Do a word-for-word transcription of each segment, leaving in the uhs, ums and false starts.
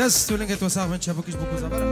Ez stûlingê to sax bin, çebûkiş bû ku zavera.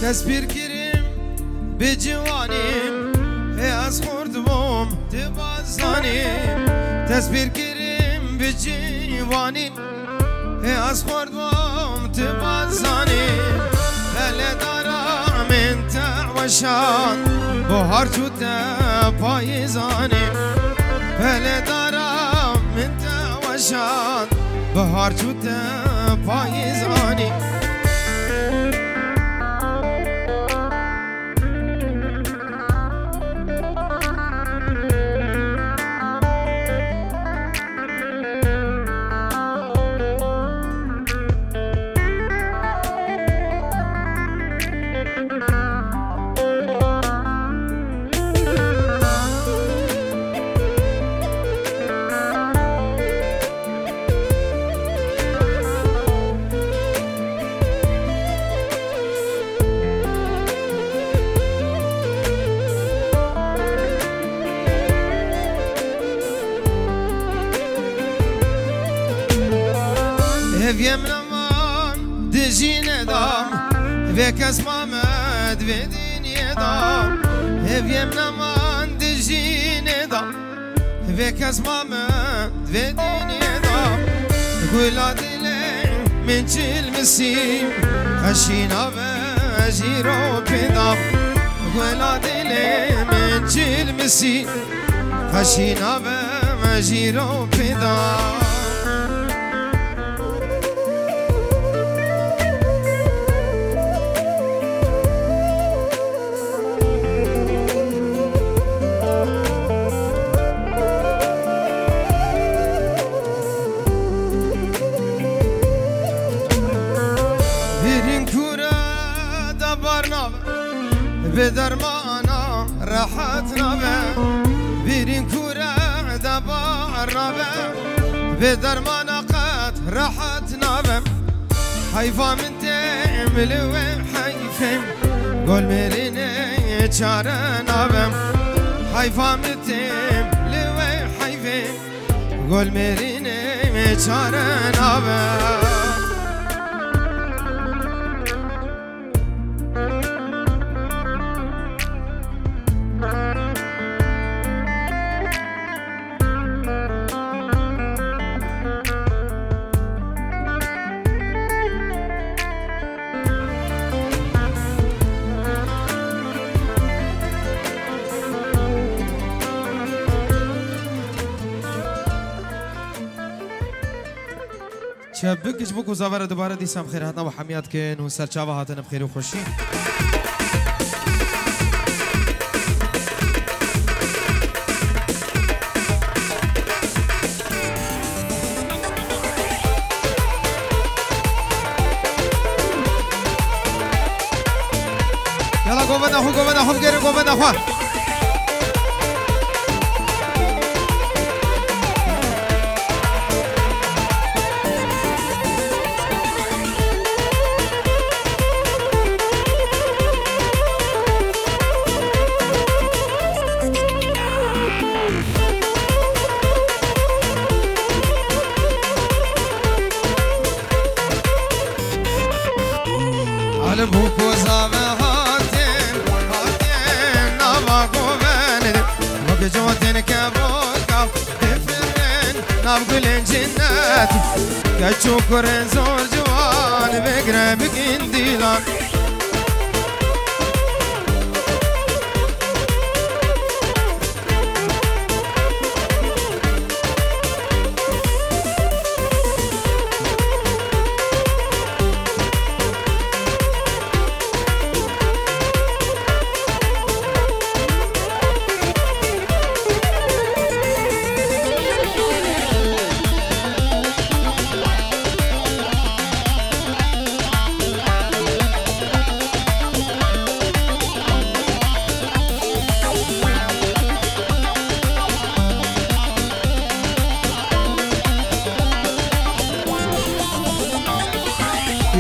Destpêr kirim bi ciwanî, hê ez xort bûm, tu bazanî. Destpêr kirim bi ciwanî, hê ez xort bûm, tu bazanî. Belê dara min te weşan, bahar çû te payîzanî. Belê dara min te weşan, bahar çû te payîzanî. Hêviyê min eman dijînê da, vê kes mame di vê dinyê da. Hêviyê min eman dijînê da, vê kes mame di vê dinyê da. Gula dilê min çil misî, xeşîna ve jîro pêda. Gula dilê min çil misî, xeşîna ve jîro pêda. Vîrîn kûre de bar nabe, bi dermana rehet nabe. Vîrîn kûre de bar nabe, bi dermana qet rehet nabe. Heyfa min têm li wê heyfê, gol mêrînê çare nabe. Heyfa min têm li wê heyfê, gol mêrînê çare nabe. Çebik ji bo ku zavera dubare dîsa bi xêr hatina we hemiya dikin û serçava hatin bi xêr û xweşî. Yala govenda xwe, govenda xwe bigere, govenda xwe. Alib û koza ve hatin, hatin nava govendê. Wek cotin kevok av difirin nav gulên cinnetî. Keç û kurên zor ciwan bigre bi gindîlan.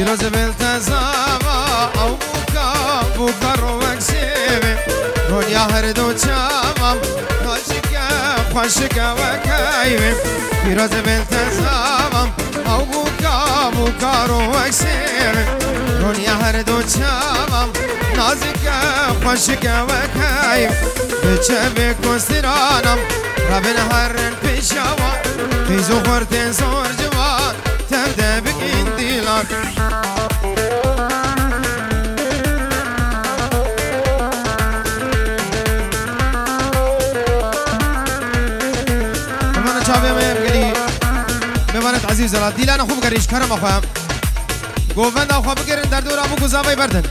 Pîroz bil te zava, ew bûka, bûka ro wek sêvê. Ronya her du çavam, najike, xweşike wek heyvê. Pîroz bil te zava, ew bûka, bûka ro wek sêvê. Ronya her du çavam, nazike, xweşike wek heyvê. Bi çavê ku stranam, rabin herin pêşawa. Qîz û xurtên zor ciwan, tev de bikîn dîlan. Qurbanê çavê me yên gelî, mêvanêt ezîz, dîlana xwe bigerî ji kerema xwe. Govenda xwe bigirin, derdora bûk û zavayê berdin.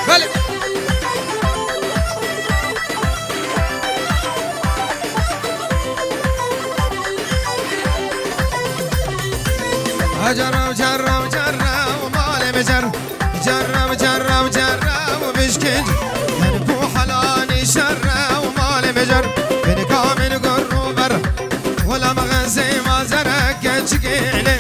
Belê. Cerrew, cerrew, cerrew, malê me cer. Cerrew, cerrew, cerrew, bişkinc. Her ku helanî şerrew, malê me cer. Beni kamil gurru ver. Wela me xezê ma zere keçikê lê.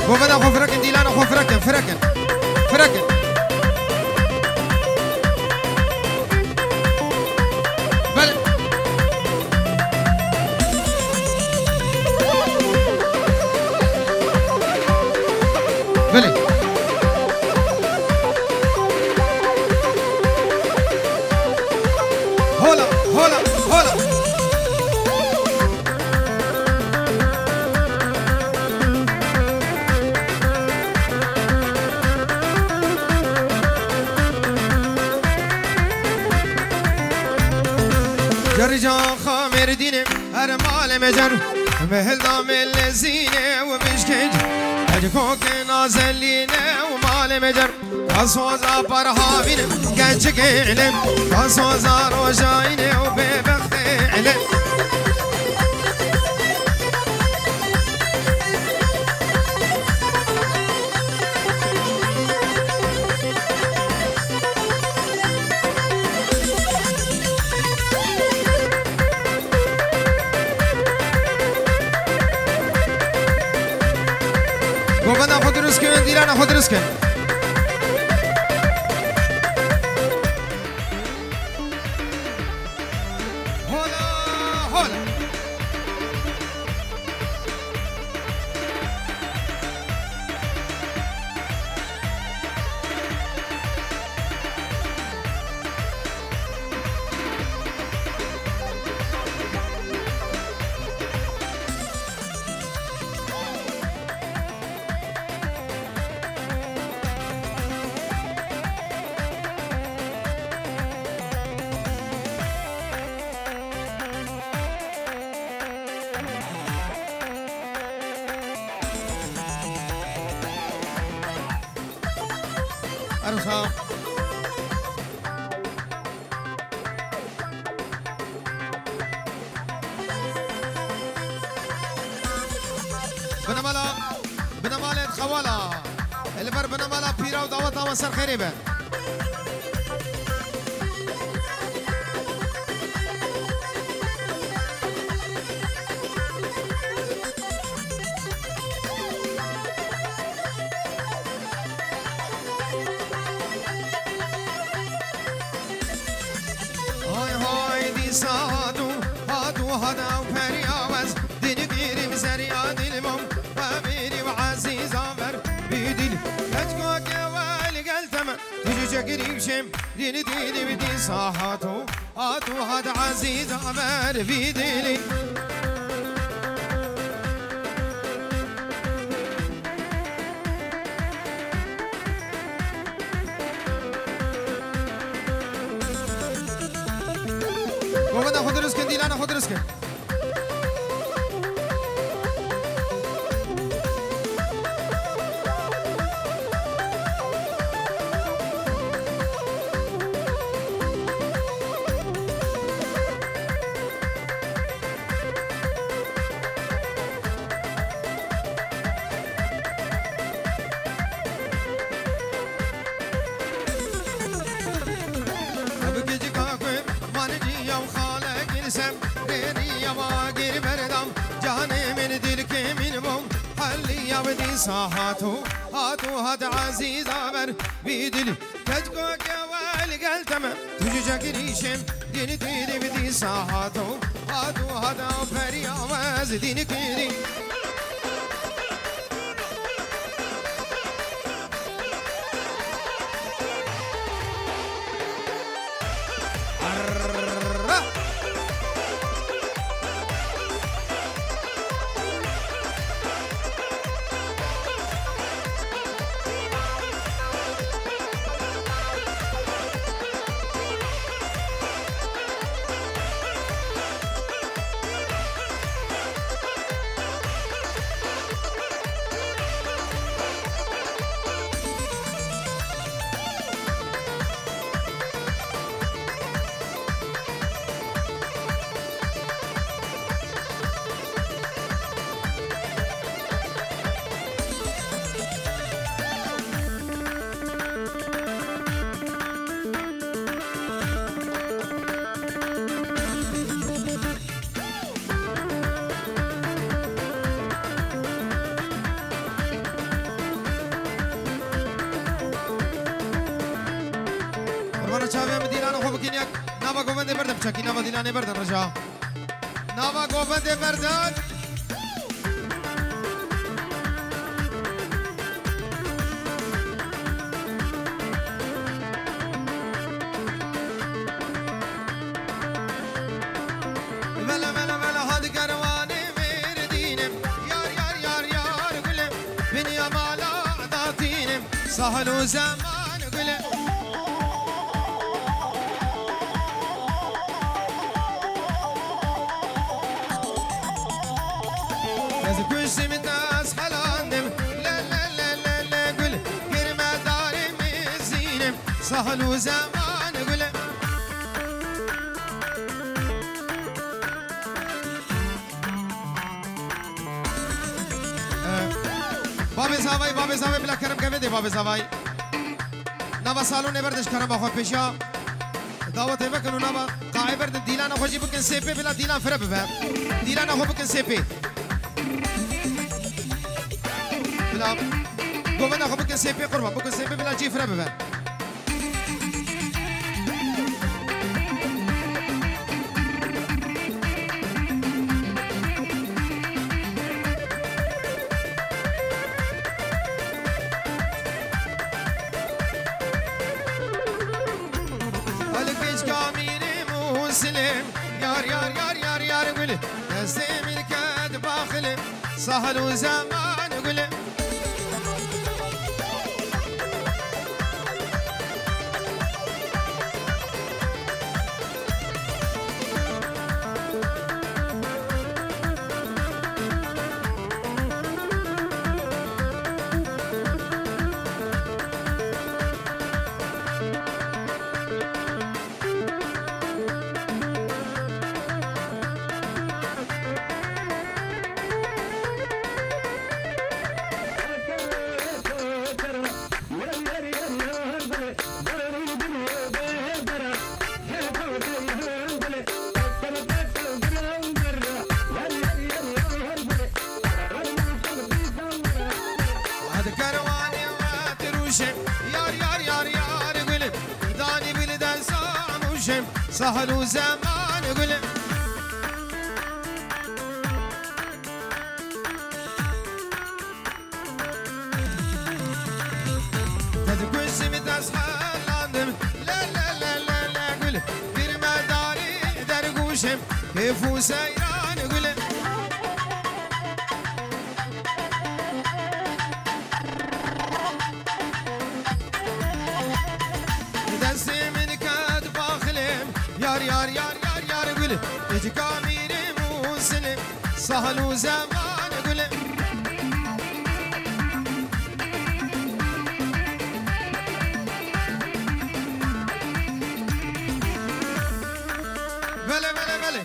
Govenda xwe firekin, dîlana xwe firekin, firekin, firekin. Belê. Belê. Hola, hola, hola. Cerî caxa Mêrdînê, her malê me cer, mehilda me lezîne û bişkêc, ecikokê nazelîne û malê me cer. Ka soza par havîne, keçikê lê, ka soza rojayîne û bêbextê lê. Govenda xwe dirust kin, dîlana xwe dirust kin. Hola, hola. Ersa. Binemala, binemalê xewala. Li ber binemala pîra û daweta we ser xêrê be. Hay hay dîsa hadu, hadu hada û periya wez, dil girîm zerya dil mom, xwe bîrî û ezîza ver, bî dil, keçko ke we li gel teme, tu ji Çekirî şem, dîni dîni bi dî sahato, hatu hat ezîz amer vî dilî. Govenda xwe dirist kin, dîlana xwe dirist kin. Ev gecika ku maniciya û xale girsem, rêriya ma gir berdam, canê min dilkê min bû, heliya bi dîsa hatu, hatu hat ezîza ber, bî dilî. Keçko ke wel gel teme, tu ji cekirîşem, dîni tîrî bi dîsa hatu, hatu hata periya wez dîni kirî. Qurbana çavê min dîlana xwe bikin yek. Nava govendê berdin çekî, nava dîlanê berdin rija. Nava govendê berdin. Vela, vela, vela, hadi kerwanê Mêrdînim. Yar, yar, yar, yar, gulê. Binya mala datînim. Sahil û zeman gulê. Ez kuştim, ez helandim. Le, le, le, le, le, gul. Girme darê mizînim. Sahil û zeman gulê. Ee, Babê Zavayî, Babê Zavayî, bila kerem gevê dê Babê Zavayî. Nava salonê berdin ji kerema xwe pêşiya. Dawetê vekin û nava qaê berdin, dîlana xwe jî bikin sê pê, bila dîlan fire bibe. Dîlana xwe bikin sê pê. Bila govenda xwe bikin sê pê, qurban, bikin sê pê, bila cî fire bibe. Helik hiç kamîrim û silim. Yar, yar, yar, yar, yar, gulê. Destê min ket baxilê. Sahil û zeman gulê. Hadi kerwanê we tirûşê, yar, yar, yar, yar, gulê. Danî bil desta mûşê, sahil û zeman gulê. Te dikuşî min dest helan, Êf û seyran gule. Destê min ket baxilê, yar, yar, yar, yar, yar gule. Ecika mîrê Mûsilê, sahil û zevan gule. Belê, belê, belê.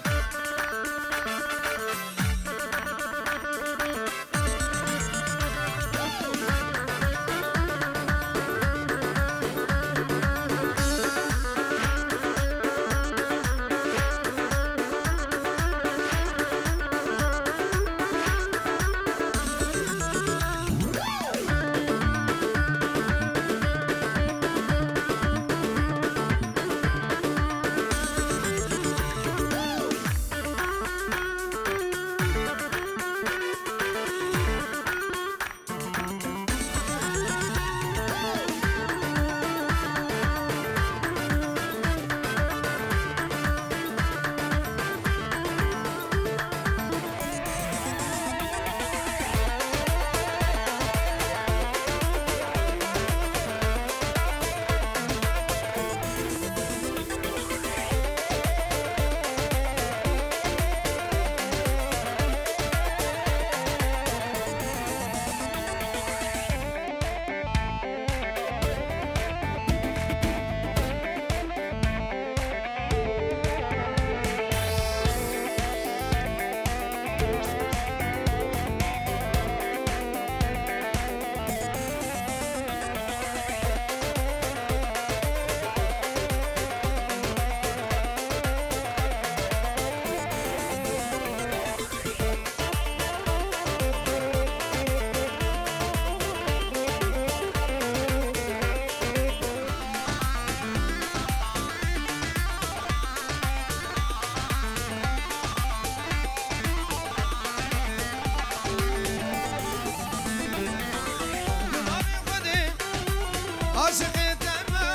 Aşık etme,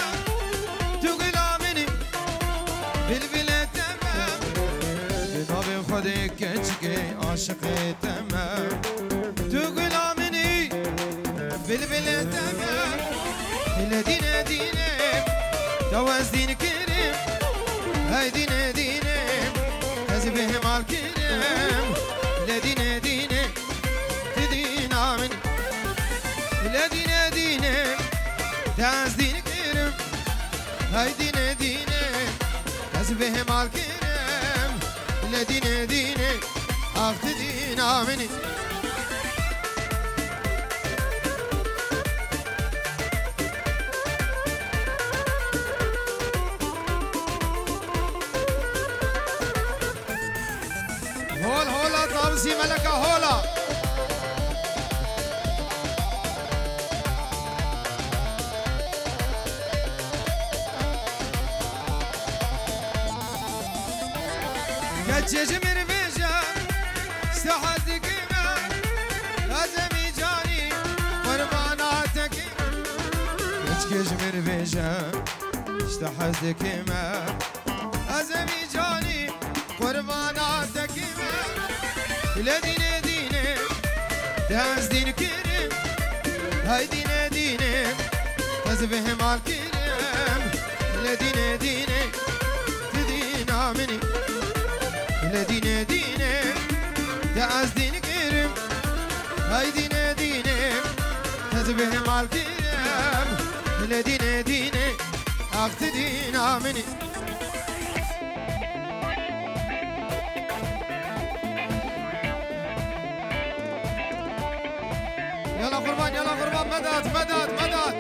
tu gula mini, bilbil etme. Navê Xwedê keçikê aşiqê te me. Tu gula min î, bilbilê te me. Lê dîne dîne, te wez dîn kirim. Hey dîne dîne, ez bêhmal kirim. Lê dîne dîne, tu dîna min. Lê dîne dîne, te ez dîn kirim. Hey dîne dîne, ez bêhmal kirim. Lê dîne dîne, ax tu dîna min î. Hol hola Tavsî Meleka hola. Keçê ji min vêje, işte hez dikime, ez ê vî canî qurbana te kim. Keçê ji min vêje, işte hez dikime, ez ê vî canî qurbana te kim. Lê dîne dîne, te ez dîn kirim. Hey dîne dîne, ez bêhmal kirim. Lê dîne dîne, tu dîna min î. Lê dîne dîne, te ez dîn kirim. Hey dîne dîne, ez bêhmal kirim. Lê dîne dîne, ax tu dîna min î. Yala qurban, yala qurban, medet, medet, medet.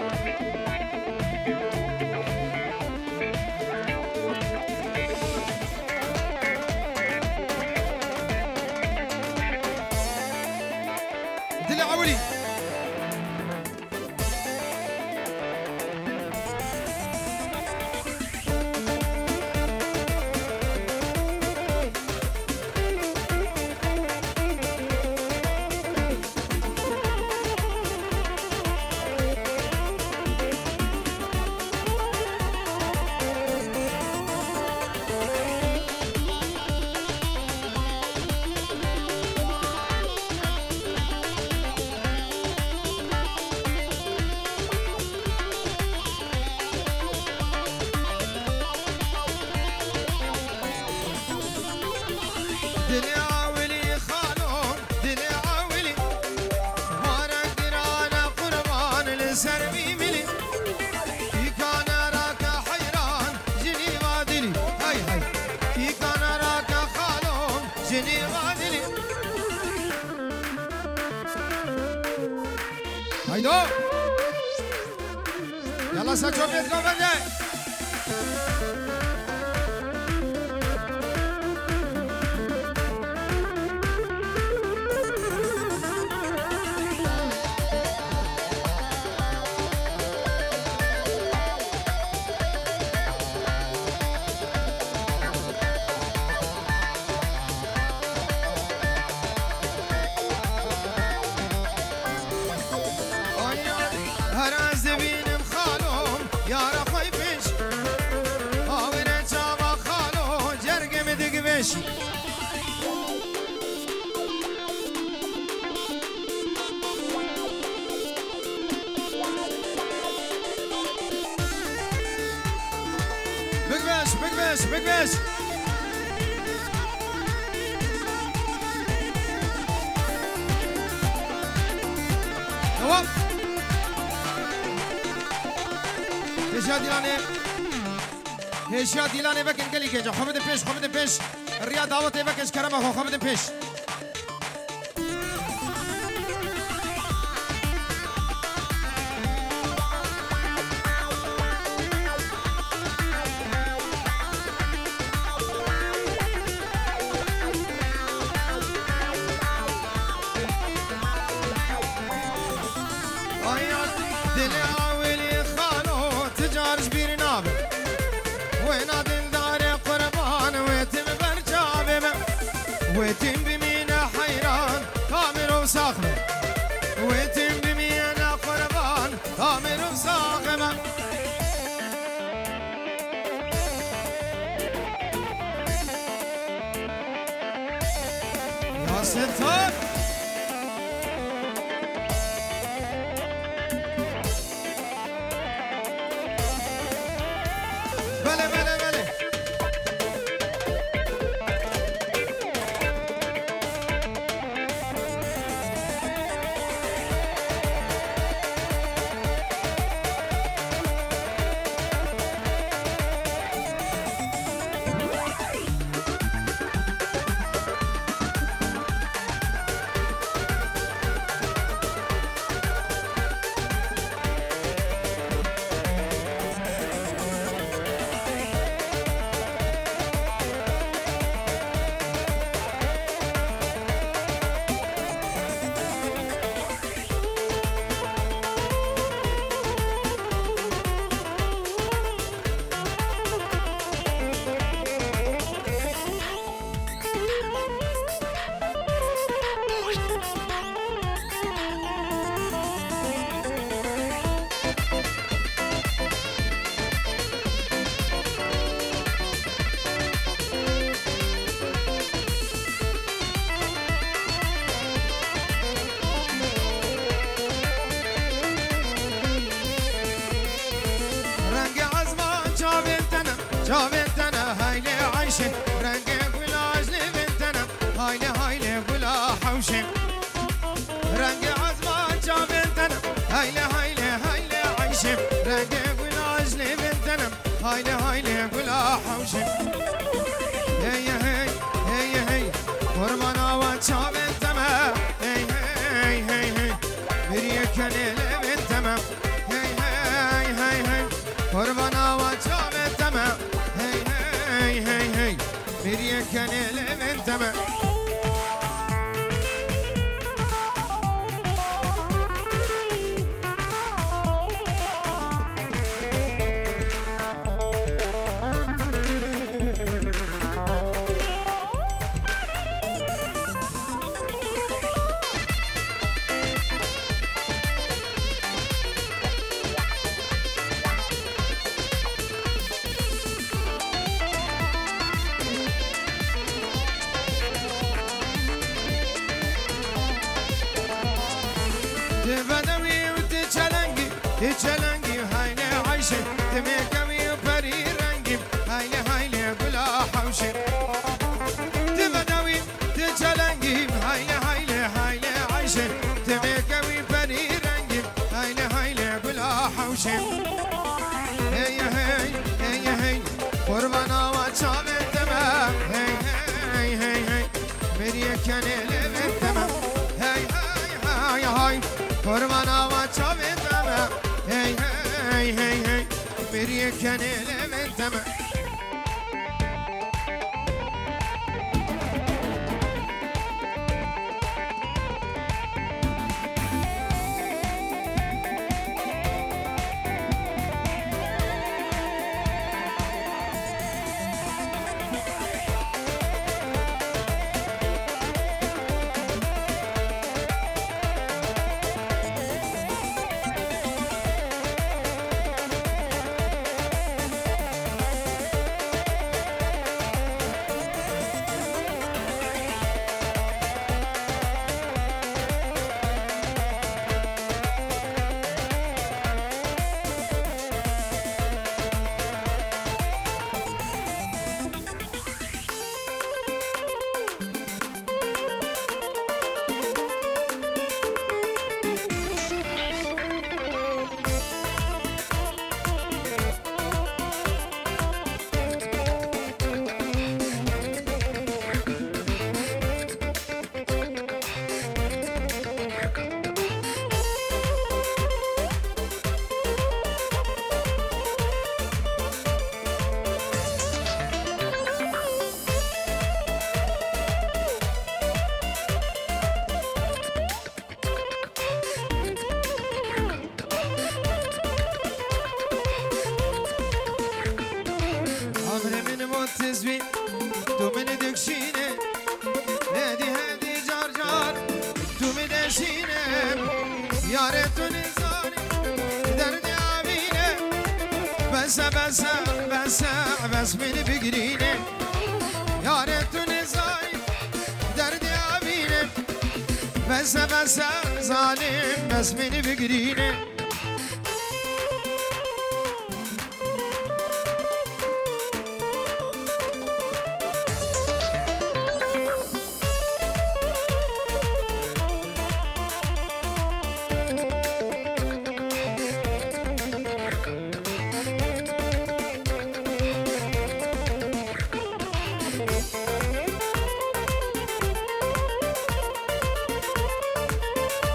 Dilê ewilî. Dilê awilî xalo, dilê awilî. Ware girane qurban li ser vî milî. Kîkane rake heyran, jinî va dilî. Hey, hey. Kîkane rake xalo, jinî va dilî. Haydo. Yalla, saço pêt govende. Ay, ay, her ez dibînim xalo, yara xwe pêş. Awire çava xalo, cergê min digveşî. Bigveş, bigveş, bigveş. Tamam. Hêşiya Dîlanê. Hêşiya Dîlanê vekin gelî gêja. Xwe bidin pêş, xwe bidin pêş. Riya dawetê vekin ji kerema xwe, xwe bidin pêş. Ayan dilê awilî xalo, ti car ji bîr nabe. Wêna dildarê qurban, wê tim ber çavê me. Wê tim bimîne heyran, ka mirov sax be. Wê tim bimîne qurban, ka mirov sax be. Ya Settar. Belê, belê, belê. Rengê ezma çavên te ne, çavên te ne, haylê Ayşê. Rengê gula ji lêvên te ne, haylê, haylê gula hewşê. Rengê ezma çavên te ne, haylê, haylê, haylê Ayşê. Rengê gula ji lêvên te ne, haylê, haylê gula hewşê. Hey, hey, hey, hey, qurbana we çavên te me. Hey, hey, hey, hey, miriyê kenê lêvên te me. Hey, hey, hey, hey, qurbana we çavên te me. Hey, hey, hey, hey, miriyê kenê lêvên te me. Ti bedewî û ti çelengî, ti çelengî haylê Ayşê, ti mêkewî û perî rengî, haylê haylê gula hewşê. Ti bedewî Hey, hey, hey, hey, hey, qurbana wa çavên te me. Hey, hey, hey, hey, miriye kenê lêvên te me. Hey, hey, hey, hey, qurbana wa çavên te me. Hey, hey, hey, hey, miriye kenê lêvên te me. Emrê min bo tizwî, tu min dikşîne. Hedî hedî car car, tu min deşîne. Yare tu nizanî, derdê avîne. Bese, bese, bese, bes min bigirîne. Yare tu nizanî, derdê avîne. Bese, bese, zalim, bes min bigirîne.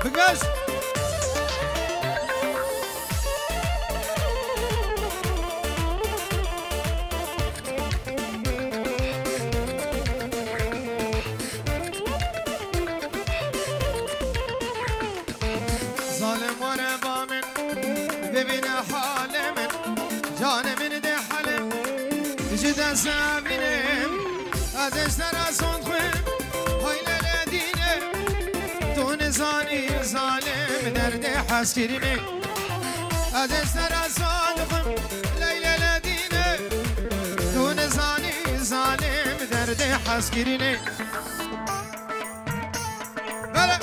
Bigreş. Zalim were ba min, bibîne halê min, canê min dê helê, ji dest evînim, ez ê ji te re son dixwim, hay lele dîne, tu nizanî zalim derdê hezkirinê. Ez ê ji te re son dixwim, ley lele dîne, tu nizanî zalim derdê hezkirinê. Bele.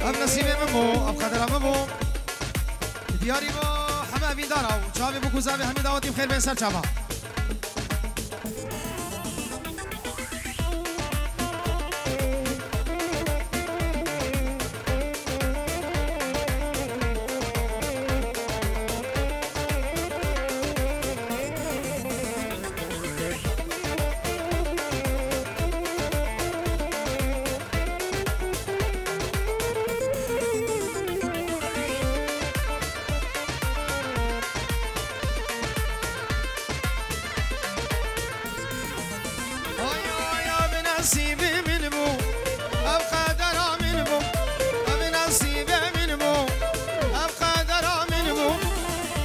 Ev nesîbê min bû, ev qedera min bû. Diyarî bo heme evîndara û çavê bo ku zavê hemî dawetî bi xêr bên ser çava. Nesîbê min bû, ev qedera min bû, ev nesîbê min bû, ev qedera min bû.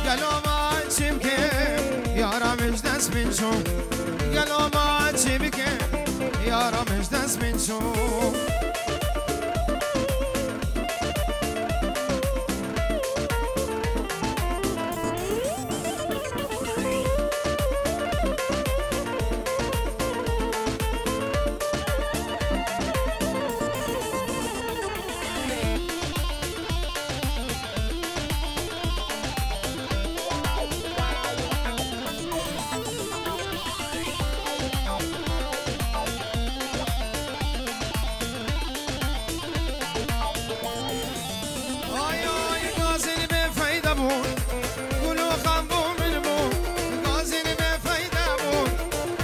Gelo ma çi bikim, yara min ji dest min çû. Gelo ma çi bikim, yara min ji dest min çû. Ay, ay, gazin bêfeyde bû, gul û xem bû min bû. Gazin bêfeyde bû,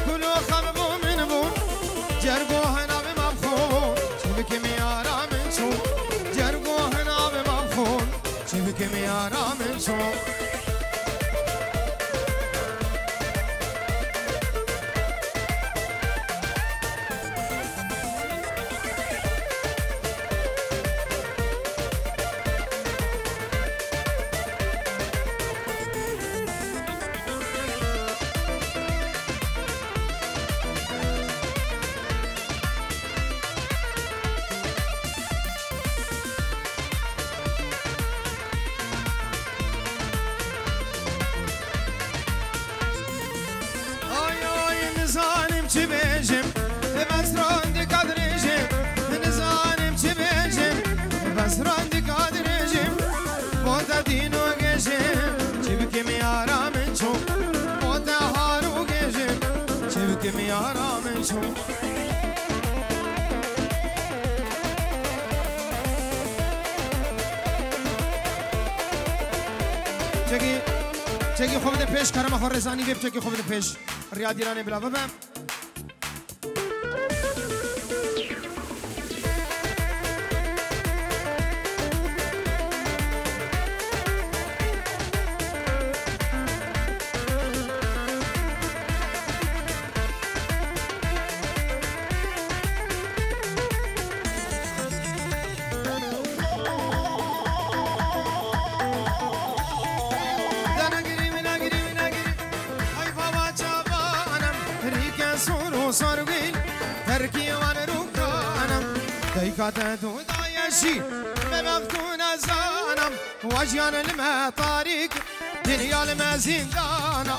gul û xem bû min bû. Cergo hena bi mavxo, çi bikim yara min çû. Cergo hena bi mavxo, çi bikim yara min çû. Ay, ay, nizanim çi bêjim, bes randika dirêjim. Nizanim çi bêjim, bes randika dirêjim. Bo te dîn û gêjim, çi bikim yara min çû. Bo te har û gêjim, çi bikim yara min çû. Çekî, çekî xwe bide pêş, kerema xwe rêzanî vê biçekî xwe bide pêş. Riya dîranê bila bibe. Terkî wan rûkan im, dayika te tu daye jî, me bext û nezan im. Wa jiyan li me tarîk, dinya li me zîndan a.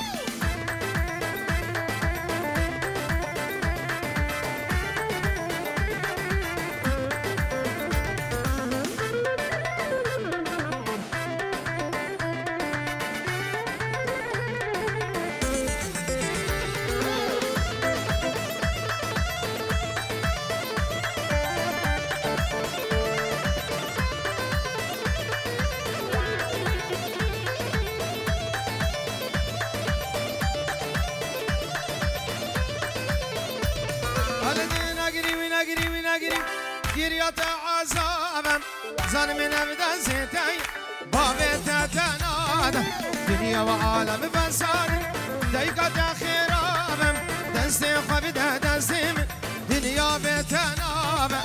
Hadi nagirî wî, nagirî wî, nagirî. Giriya te azab im. Zanimê ne bi destê te ye, bavê te te nade. Dinya ve alem bezar in, dayika te xêra bim. Destê xwe bide destê min, dinya bê te nabe.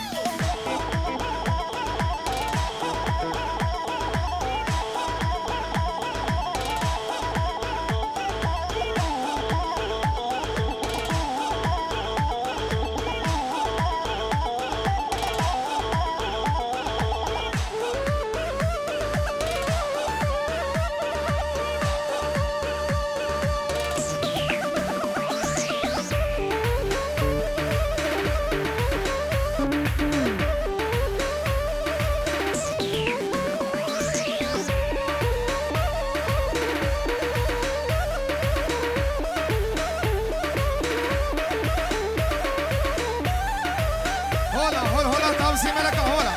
Hola, hola, hola, tavsiye meleka, hola.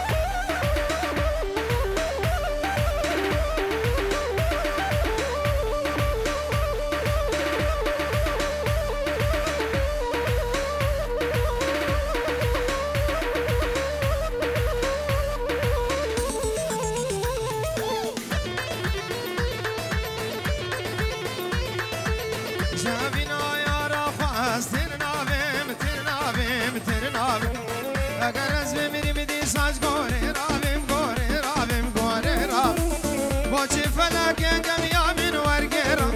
Eger ez bimirîm dîsa ji gorê rabim, gorê rabim, gorê rabim. Boçî felekê gemiya min wergêra.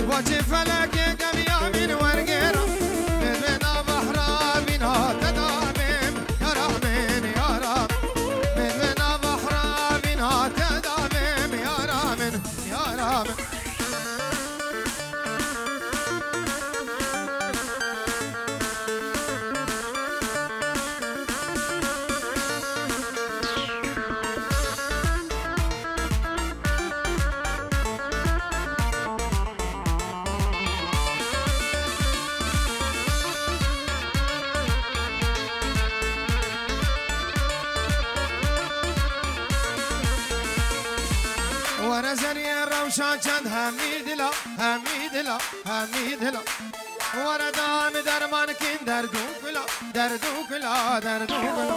Boçî felekê gemiya min wergêra. Min wê na behra vîna te dabim, yara min, yara. Min wê na behra vîna te dabim, yara min, yara min. Were zeriyê rewşa çend hemî dila, hemî dila, hemî dila. Were da min derman kin derd û kula, derd û kula, derd û kula.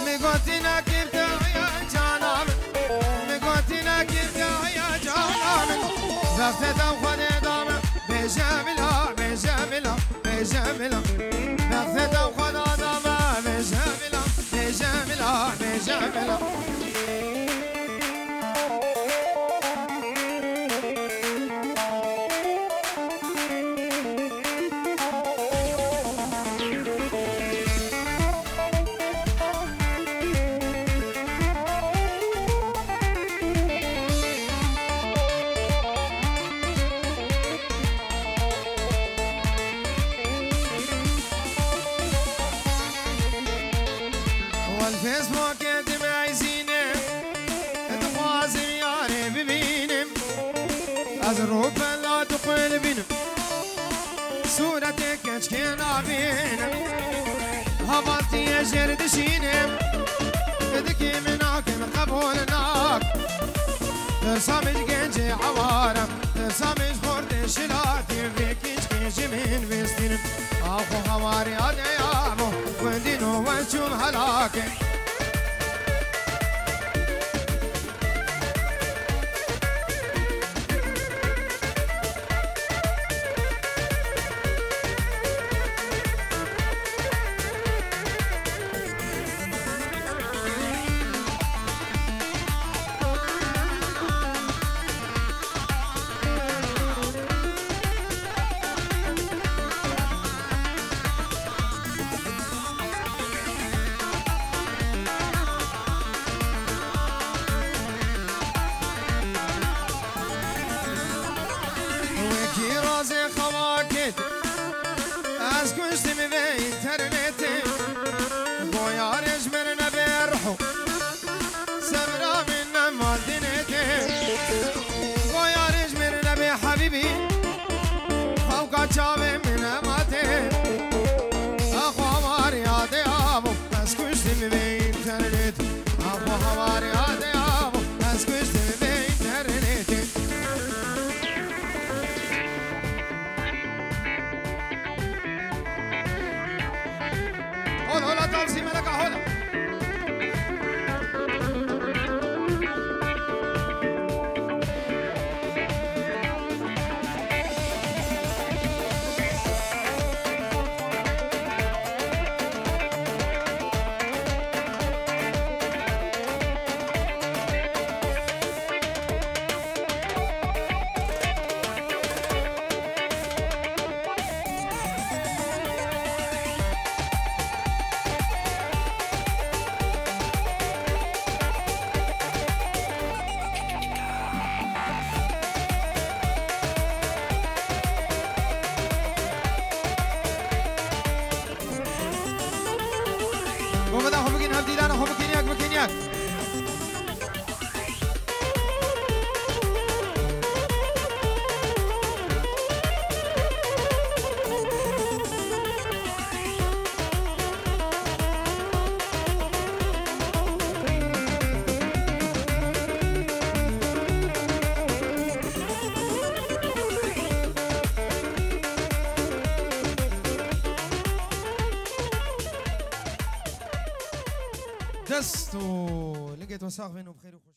Mi gotî nekir te ya cana min, mi gotî nekir te ya cana min. Vextê te Xwedê da min, bêje bila, bêje bila, bêje bila. Vextê te Xweda da min, bêje bila, bêje bila, bêje bila. Wan Facebookê dimeyzîne, dixwazim yarê bibînim. Ez rûpela tu qulbînim. Sûretê keçkê nabînim. Havastiyê jêr dişînim. Dikî min nakin qebûl nak. Tirsa min ji gencê eware. Tirsa min ji xortê şilatî. Vê keçkê ji min vêstînim. Axo hawariya de ya bo. Gundîno wez çûm helakê. Wekî razê xewa ket, ez kuştim vê înternetê. Bo yarê ji min nebe riho, sebra min nema dinê tê. Bo yarê ji min nebe hebîbî, xewka çavê min nema tê. Axwa war yadê abo, ez kuştim vê înternetê. Abo hawar yadê abo, ez kuştim vê înternetê. Hola, hola, tavsî meleka, hola. Bo veda xwe bikin hev dîlana xwe bikin yek, bikin yek. Dest û lingê te sax bin û bi xêr û xweş.